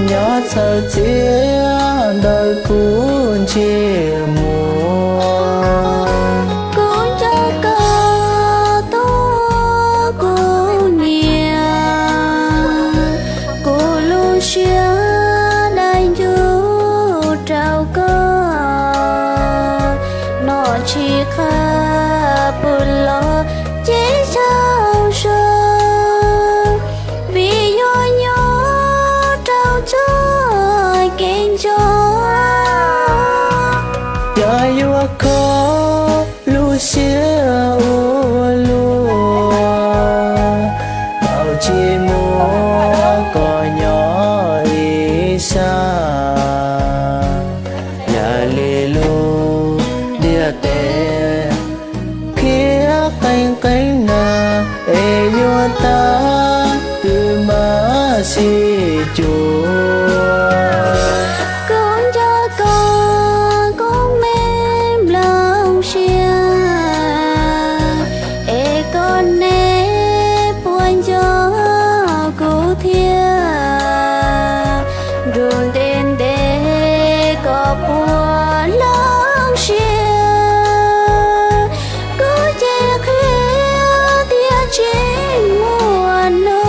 Nyob txhawj txiaj ntawm kuv ntsej muag, kuv nco koj tuaj kuv nyiam, kuv lub siab dai ncuj rau koj, nom tsij qab pw los ces txaus zog, vim yuav nyob rau txoj kev ntxhov. Yog yuav kho lub siab ua luaj, tau tsis muaj koj nyob ib sab. Yam li lub ntiaj teb khiav qeeb qeeb na, es yuav tau twg mas sib cuag. Kuv nco koj kub me nplooj siab, es koj neb puas nco kuv thiab? Nrug ntev ntev koj puas hloov siab, kuv ces qhia tias tsis muaj hnub.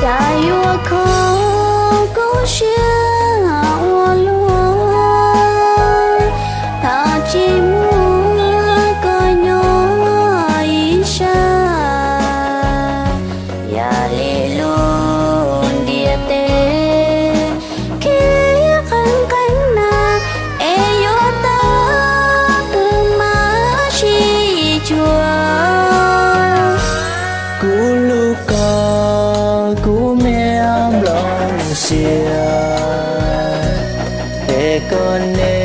Cas yuav kho kub siab ua luaj, tau tsis muaj koj nyob ib sab. Yam li lub ntiaj teb khiav qeeb qeeb na, es yuav tau twg mas sib cuag. Kuv hlub koj kub me nplooj siab, es koj neb